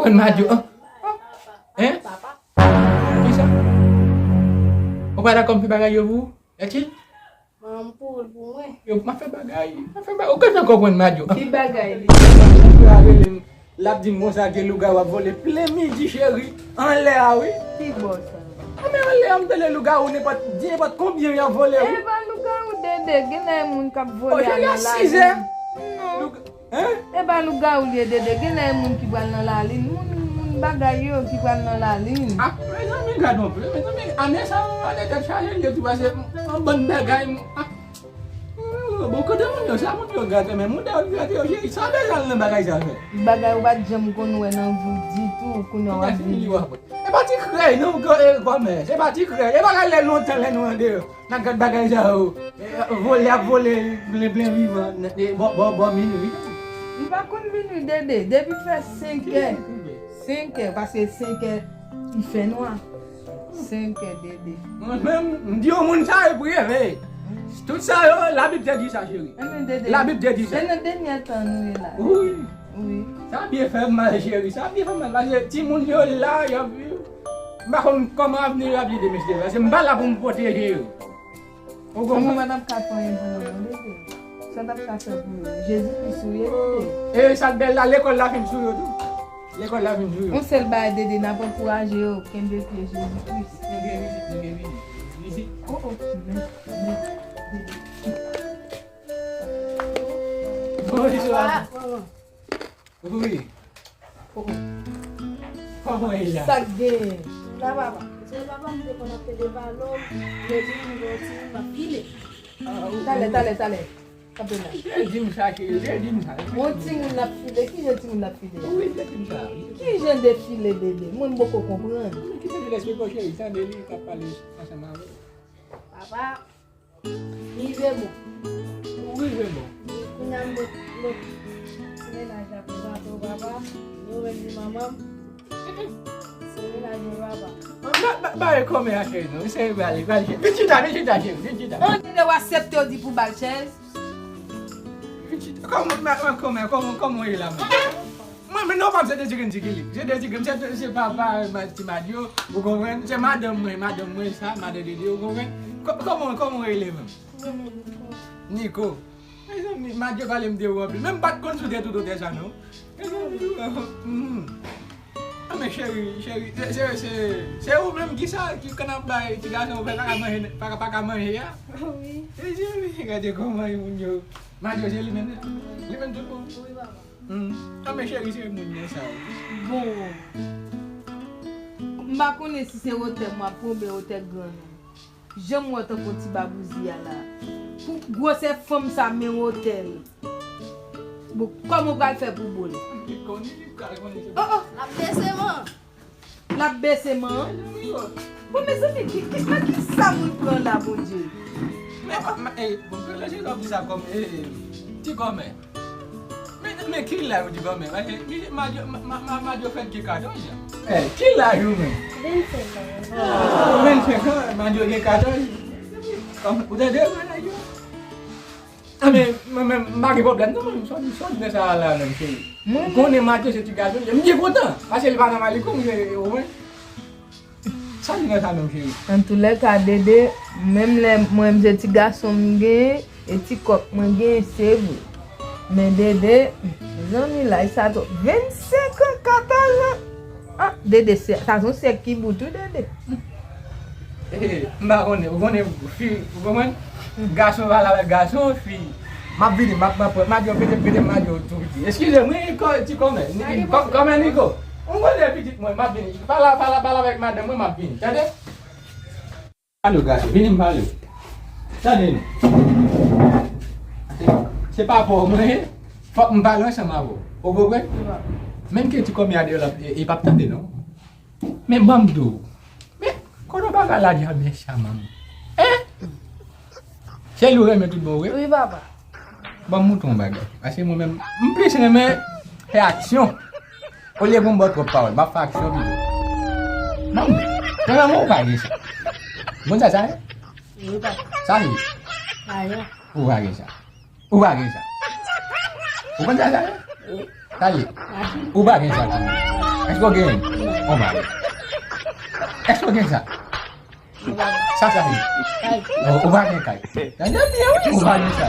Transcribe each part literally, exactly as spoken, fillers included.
Konn Madyo, an? Hein? Kisa? Ou pa dakò m fè bagay yo pou ou? Etil? Manman m pou, pou mwen. Yo, m ap fè bagay, m ap fè bagay. Ou gentan konprann Madyo. Ki bagay li? L ap di m konsa ke lougawou ap vole plen midi, cheri. Anlè a, wi. Ki bò sa? A, men anlè a, m tande lougawou nenpòt, nenpòt konbyen y ap vole, wi. E pa lougawou, Dede, genlè e moun k ap vole al nan lalin. Hein? E pa lougawou li ye, Dede, genlè e moun ki pral nan lalin, moun, moun bagay yo ki pral nan lalin. Ah, mezanmi, gad yon pe, mezanmi, ane sa, ane tèt chaje li ye tou, paske yon bann bagay, ah. Bon, kote moun yo, sa moun yo grate, men moun yo grate yo, cheri, sa bezwen al nan bagay sa fè. Bagay ou pa t janm konn wè nan vi w ditou, kounye a w ap vin. E pa ti krèy, non, kò, e, kòmè, se pa ti krèy, e pa lè lontan lè nou andeyò, n ap gad bagay sa yo, e, vole ap vole, plen, plen vivan, e, bò, bò, bò minwi. M pa konn minwi, Dede, depi fè senk è, senk è, paske senk è, li fè nwa. Senk è, Dede. Mwen menm, m di yon moun sa e pou reve. Tout sa yo, Labib te di sa, cheri. Ebyen, Dede, Labib te di sa. Se nan dènyè tan nou ye la. Wi. Wi. Sa byen fè m mal, cheri. Sa byen fè m mal. Paske timoun yo la, y ap viv. M pa konn kòman avni yo ap ye demen, cheri. Paske m pa la pou m pwoteje yo. Ou konprann? Sa n ap ka fè anyen pou yo, non, Dede. Sa n ap ka fè pou yo. Jezi Kris ou ye, Dede. E sa k bèl la, lekòl la fin sou yo tou. Lekòl la vin sou yo. Yon sèl bagay, Dede, n ap ankouraje yo, kenbe pye Jezi Kris. Yo gen vizit, yo gen vizit. Vizit. Oh, oh, men, men, Dede. Bonswa. Wi. Oh, oh. Kòman w ye la? Sa k gen? La, papa. Se papa m te konn ap pede pale w, yo di m gen yon timoun m ap file. Talè, talè, talè. Kanpe la. Yo di m sa, cheri, yo di m sa. Yon timoun l ap file? Ki jan timoun l ap file a? Wi, yo di m sa. Ki jan de file, Dede? Mwen m poko konprann. Ki jan de file, se bon, cheri, tande li k ap pale ansanm avè w. Papa, rive bon. Ou rive bon. Kounye a m pot, m pot ti mennaj la prezante w, papa. Nou menm di manman m. Se mennaj mwen, papa. Ba, ba, ba, e kòmè a cheri, non. Se, ba, ba, vin chita, vin chita, cheri, vin chita. An, Dede, w aksepte w di pou ba l chèz? Vin chita. Kòman, ma, ma, kòmè, kòman, kòman w ye la, man? Mwen, men non, pa m se Dezire m di ki li. Se Dezire m, se, se papa, ma, ti Madyo, ou konprann? Se madanm mwen, madanm mwen sa, madanm Dede, ou konprann? Kò, kòman, kòman w rele menm? Niko. Mezanmi, Madyo pale m de ou anpil. Men m pa t konn si w te tout otè sa, non. Mezanmi, hmm. Ah, men cheri, cheri, se, se, se, se ou menm ki sa, ki konn ap bay ti gason, ou pa ka manje, pa, pa ka manje a? Wi. Mezanmi, gade kòman moun yo. Madyo, se li menm, li menm tout bon. Wi, papa. Hmm. Ah, men cheri, se moun nan sa, wi. Bon. M pa konnen si se otè m w ap pran oubyen otè grann ou. Jan m wè w tankou ti babouzi a la. Pou gwosè fanm sa, men otè l. Bon, kòman w pral fè pou bo l? Oh, oh. L ap bese man. L ap bese man? Bon, mezanmi, ki, ki, nan ki sa moun pran la, Bondye? Men, men, eh, bon, lè Jezi ap di sa kòm, eh, ti kòmè. Men, men ki laj ou di kòmè? Paske Madyo, ma, ma, ma, Madyo fèt gen katòz an. Eh, ki laj ou menm? Vennsenk an. Vennsenk an, Madyo gen katòz. Kòm, ou tande bagay yo? Ah, men, men, men, m pa gen pwoblèm, non, men, sòti, sòti nan sa a la, menm, cheri. Mwen, ou konnen Matye se ti gason, m byen kontan, paske li pa nan malikon, ou wè. Sa li nan sa menm, cheri? Antoulèka, Dede, menm lè mwen, m se ti gason m genyen, e ti kòk mwen genyen, se vre. Men Dede, zanmi, laj sa twòp. Vennsenk an, katòz an. Ah, Dede, se, sa se yon syèk ki bout, wi, Dede. Eh, m pa konnen, ou konnen fi, ou konprann? Gason pale avèk gason, fi. M ap vini, m ap, m ap, m ap di w, pete, pete, m ap di w tou piti. Eskize m, wi, kò, ti kòmè, ni, kò, kòmè Niko. Ou konnen pitit mwen, m ap vini. Pale, pale, pale avèk madanm mwen, m ap vini. Tande? Tande w, gason, vini m pale w. Tande non. Se, se papa w mwen ye, fòk m pale ansanm avè w. Ou konprann? Menm ke ti kòmè a deyò la, e, e p ap tande non. Men ban m di w. Men, kote w pa ka lage a, men sa manman. Hein? Se li w renmen tout bon vre? Wi, papa. Ban m montre w yon bagay. Paske mwen menm, m plis renmen fè aksyon. Olye pou m ba w twòp pawòl, m ap fè aksyon pito. Ban m, nan lanmou ou pa gen sa. Ou konn sa sa ye? Wi, papa. Sa ye? Ayen. Ou pa gen sa. Ou pa gen sa. Ou konn sa sa ye? Wi. Sa ye? Ou pa gen sa tou. Èske w gen yon bag? Èske w gen sa? Sa sa ye? Kay. Ou, ou pa gen kay. Tande byen, wi, ou pa gen sa.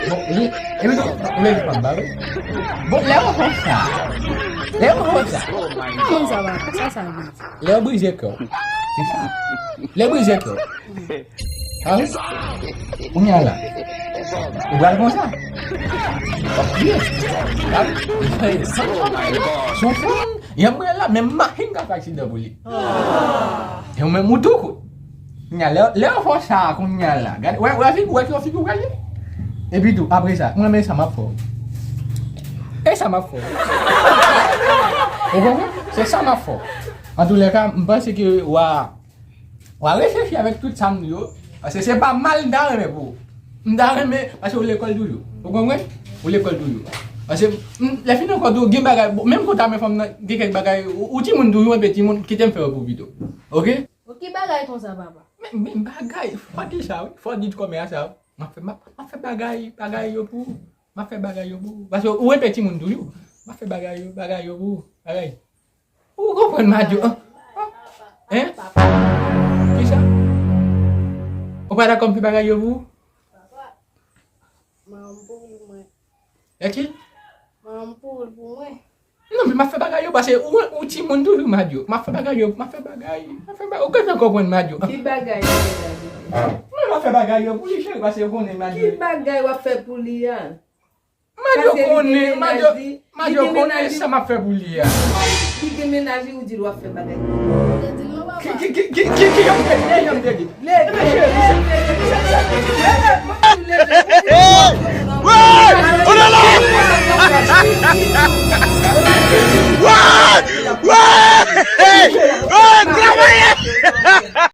Bon, e, epi tou, ou leve fanm ba, wi. Bon, lè w fè sa, lè w fè sa, Konn sa va, sa sa vle di? Lè w brize kè w. Se sa. Lè w brize kè w. Ah wi. Kounye a la. Ou pral konsa. W ap kriye. W ap kriye. Son fanm. Son fanm. Yon mwen la, menm machin ka fè aksidan pou li. E ou menm ou tou kout. Kounye a, lè, lè w fè sa, kounye a la. Gade, wè, wè figi, wè ki figi w pral ye. Epi tou, apre sa, mwen, men sa m ap fè w. E sa m ap fè w. Ou konprann? Se sa m ap fè w. Antoulèka, m panse ke w a W a reflechi avèk tout sa m di yo, paske se pa mal m ta renmen pou ou. M ta renmen, paske ou lekòl toujou. Ou konprann? Ou lekòl toujou. Paske, m, lè fini ankò tou, gen bagay, bon, menm konta men fanm nan, gen kèk bagay, ou, ou timoun toujou, enben timoun, kite m fè yo pou ou pito. Oke? Bon, ki bagay konsa, papa? Men, men bagay, fò di sa, wi. Fò di kòmè a sa, wi. M ap fè, m ap, m ap fè bagay, bagay yo pou ou. M ap fè bagay yo pou ou. Paske ou enpe timoun toujou. M ap fè bagay yo, bagay yo pou ou. Bagay. Ou konprann m a di w, an? Hein? Kisa? Ou pa dakò m fè bagay yo pou ou? Papa, manman m pou mwen. E ki? Manman m pou, pou mwen. Non, men m ap fè bagay yo, paske ou, ou timoun toujou, Madio. M ap fè bagay yo, m ap fè bagay, m ap fè bagay. Ou gentan konprann, Madio. Ki bagay ou fè la, Didi? Mwen, m ap fè bagay yo pou li, cheri, paske ou konnen, Madio. Ki bagay w ap fè pou li a? Madio konnen, Madio, Madio konnen sa m ap fè pou li a. Li gen mennaj li, ou di l w ap fè bagay. Ki, ki, ki, ki, ki, ki jan m te di, ki jan m te di. Leve, leve, leve, leve, leve, leve, leve. Hey! Hey! Hey! Hey! Hey! Hey! Travay!